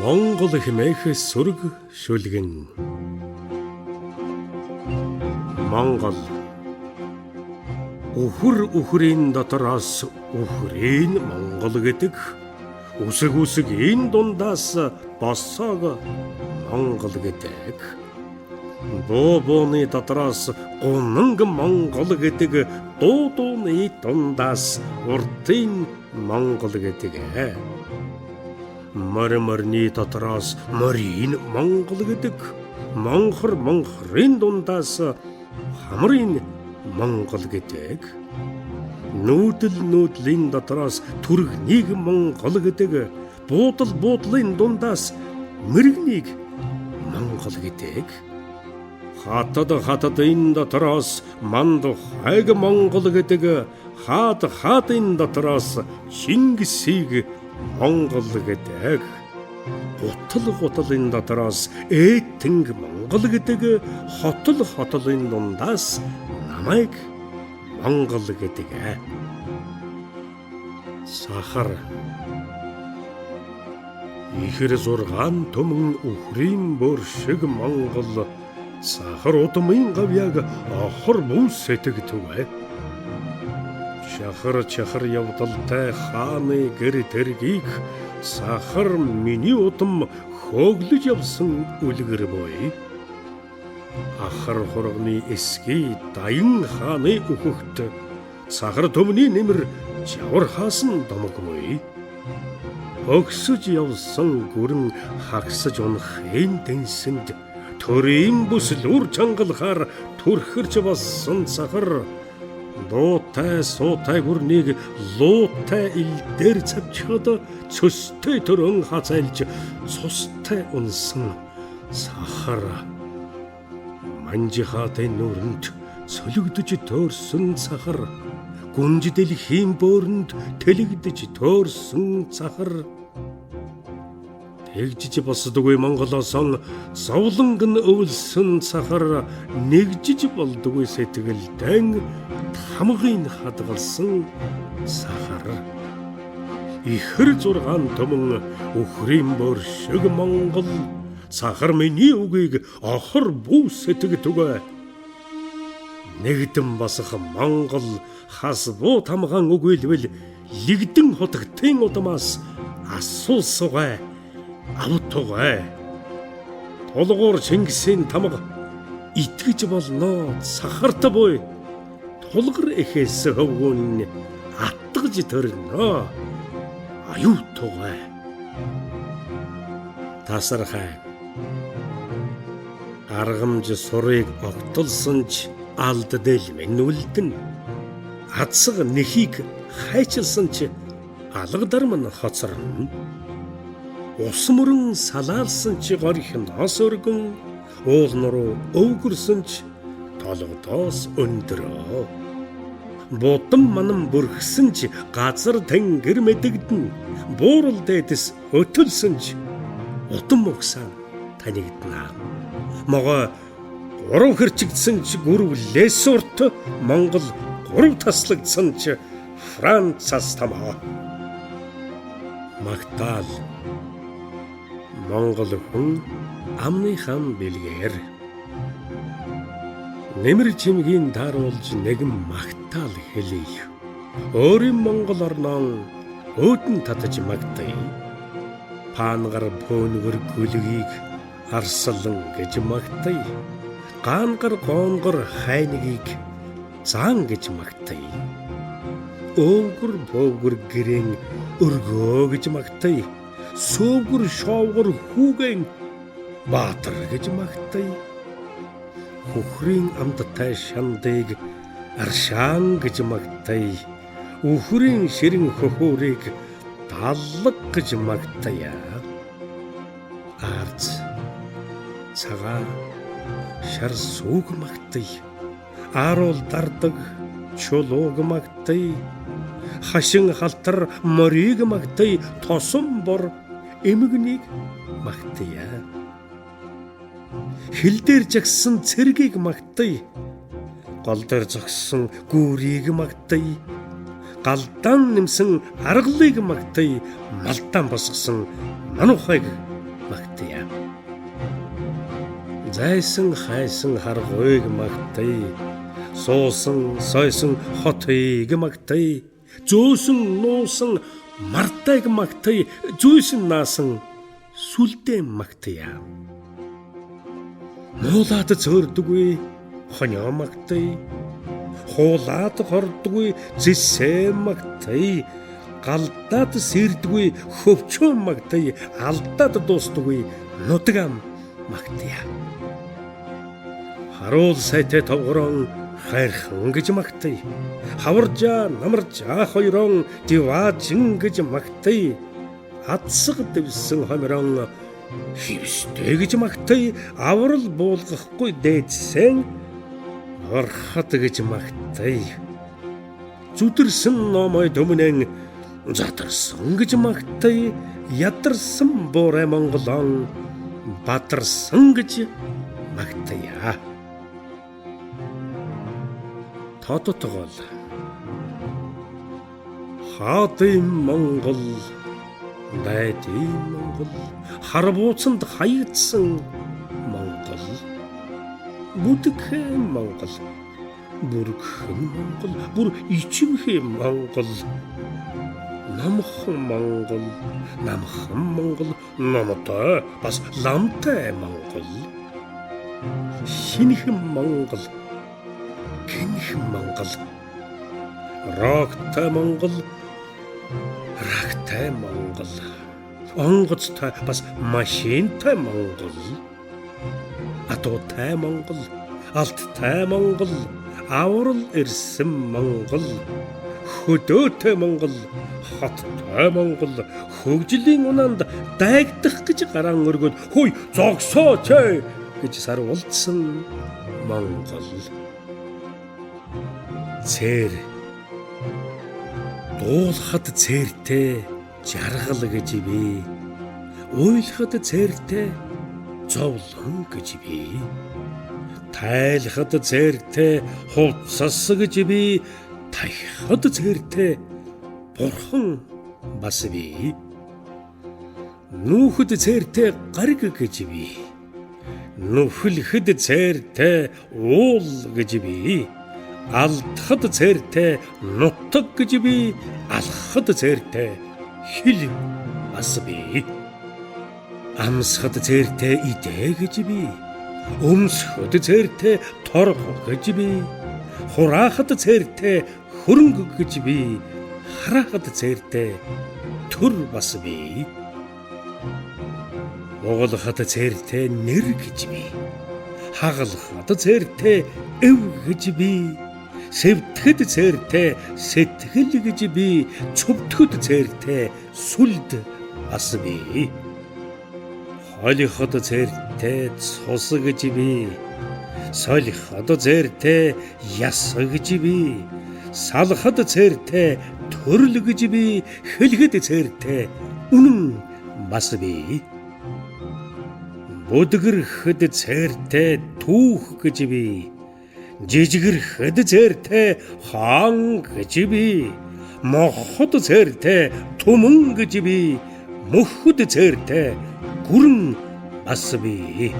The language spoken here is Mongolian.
Монгол хэмээх сүрэг шүлгэн. Монгол үхэр үхрийн дотроос үхрийн Монгол гэдэг, үсэг үсгийн дундаас босоог Монгол гэдэг, буу бууны дотроос гунанг Монгол гэдэг, дуу дууны дундаас уртын Монгол гэдэг. Морь морины дотроос морийн Монгол гэдэг, монхор монхрын дундаас хамрын Монгол гэдэг, нүүдэл нүүдлийн дотроос түргнийг Монгол гэдэг, буудал буудлын дундаас мэрэгнийг Монгол гэдэг, хатад хатадын дотроос манд хайг Монгол гэдэг, хаад хаадын дотроос Чингисийг Монгол гэдэг, гутал гуталын дотроос ээтэнг Монгол гэдэг, хотол хотолын дундаас намайг Монгол гэдэг. Сахар ихэр 6 түмэн үхрийн бөр шиг Монгол сахар удмын гавьяаг охор бүс сэтгэтвэ. Чахар чахар явдалтай хааны гэр тэргийг сахар миний удам хөөглөж явсан үлгэр буй. Ахар хурганы эсгий даян хааны үхэгт сахар түмний нэмэр жавар хаасан домог буй. Өгсөж явсан гүрэн хагсаж унах энэ дэнсэнд төрийн бүсэл үр чангалахаар түрхэрч болсон сахар дуутай суутай гүрнийг луутай ил дээр цавчхад цөстэй төрөн хазайлж цустай унсан сахар манжихатын нүрэнд цөлөгдөж төөрсөн сахар гүнж дэлхийн бөөрөнд тэлэгдэж төөрсөн сахар тэгжиж босдоггүй Монголоосон зовлонг нь өвлсөн сахар нэгжиж болдоггүй сэтгэлдэн тамгыг хадгалсан сахар ихэр 6 түмэн үхрийн бөр шиг Монгол сахар миний үгийг охор бүү сэтгэтүгэ. Нэгдэн босох Монгол хас буу тамгаан үгүйлвэл лигдэн хутгтын удмаас асуулсугай автугай. Тулгуур Чингисийн тамга итгэж болно сахарт буй тулгар эхээс хөвгүн атгаж төрнө аюу тугай. Тасархай аргамж сурыг огтолсон ч алд дэлмэн үлдэн, адсаг нэхийг хайчилсан ч алгадар мань хоцорно. Ус мөрөн салаалсан ч горих нос өргөн, уул нуруу өвгөрсөн ч толгодоос өндрөө. Будам манан бүрхсэн ч газар тэнгэр мэдэгдэн, буурал дээдэс өтөлсөн ч утам угсаан танигдана. Могой 3 хэрчигдсэн ч гүрв лес урт, Монгол 3 таслагдсан ч Францаас томоо. Магтаал Монгол хүн амны хан бэлгээр нэмэр чимгийн тааруулж нэгэн магтаал хэлье. Өөрийн Монгол орноо өөдөн татаж магтая. Паангар бөөнгөр гүлгийг арслан гэж магтая. Гаангар гонгор хайнгийг заан гэж магтая. Өвгөр бөөгөр гэрэн өргөө гэж магтая. Сөвгөр шоовгор хүүгэн баатар гэж магтая. Хөхрийн амттай шандыг аршаан гэж магтая. Үхрийн ширэн хөхүүрийг даллаг гэж магтая. Арц цагаан шар сүг магтая. Ааруул дардаг чулууг магтая. Хашин халтар морийг магтая. Тосон бор эмгнийг магтая. Хил дээр жагсан цэргийг магтая. Гол дээр зогссон гүүрийг магтая. Галдаан нэмсэн аргалыг магтая. Малдаан босгосон мануухайг магтъя. Зайсан хайсан харгуйг магтъя. Суусан сойсон хотыг магтъя. Зөөсөн нуусан мартайг магтъя. Зүйсэн наасан сүлдээ магтъя. Муулаад цөөрдөггүй хонио магтъя. Хуулаад хорддоггүй зэсээ магтъя. Галдаад сэрдэггүй хөвчөө магтъя. Алдаад дуустдаггүй нутгаа магтъя. Харуул сайтай товгорон хайрхан гэж магтъя. Хаваржаа намаржаа хоёрон диваажин гэж магтъя. Адсаг дэвсэн хомирон хивстэй гэж магтъя. Аврал буулгахгүй дээдсэн орхот гэж магтъя. Зүдэрсэн номой төмнэн задарсан гэж магтъя. Ядарсан буурай Монголон бадарсан гэж магтъя. Тодотгол. Хаадын Монгол, дайдын Монгол, харбууцанд хаягдсан Монгол, бүдгхэн Монгол, бүргхэн Монгол, бүр ичимхий Монгол, номхон Монгол, намхан Монгол, номтой бас ламтай Монгол, шинэхэн Монгол, гинхэн Монгол, роктой Монгол, рагтай Монгол, онгоцтой бас машинтай Монгол, адуутай Монгол, алттай Монгол, аврал ирсэн Монгол, хөдөөтэй Монгол, хоттой Монгол, хөгжлийн унаанд дайгдах гэж гараан өргөд хөөе зогсооч гэж сарвалдсан Монгол. Цээр дуулахад цээртэй жаргал гэж би, уйлахад цээртэй зовлон гэж би, тайлахад цээртэй хувцас гэж би, тахихад цээртэй бурхан бас би, нүүхэд цээртэй гариг гэж би, нүхлэхэд цээртэй уул гэж би, алдахад цээртэй нутаг гэж би, алхахад цээртэй хил бас би, амсахад цээртэй идэ гэж би, өмсөхөд цээртэй торго гэж би, хураахад цээртэй хөрөнгө гэж би, хараахад цээртэй төр бас би, угалахад цээртэй нэр гэж би, хагалахад цээртэй эв гэж би, сэвтгэд цээртэй сэтгэл гэж би, цөвтгөд цээртэй сүлд бас би, холиход цээртэй цус гэж би, солиход цээртэй яс гэж би, салахад цээртэй төрөл гэж би, хэлэхэд цээртэй үнэн бас би, бүдгэрхэд цээртэй түүх гэж би, жижигэрхэд цээртэй хаан гэж би, моход цээртэй түмэн гэж би, мөхөд цээртэй гүрэн бас би,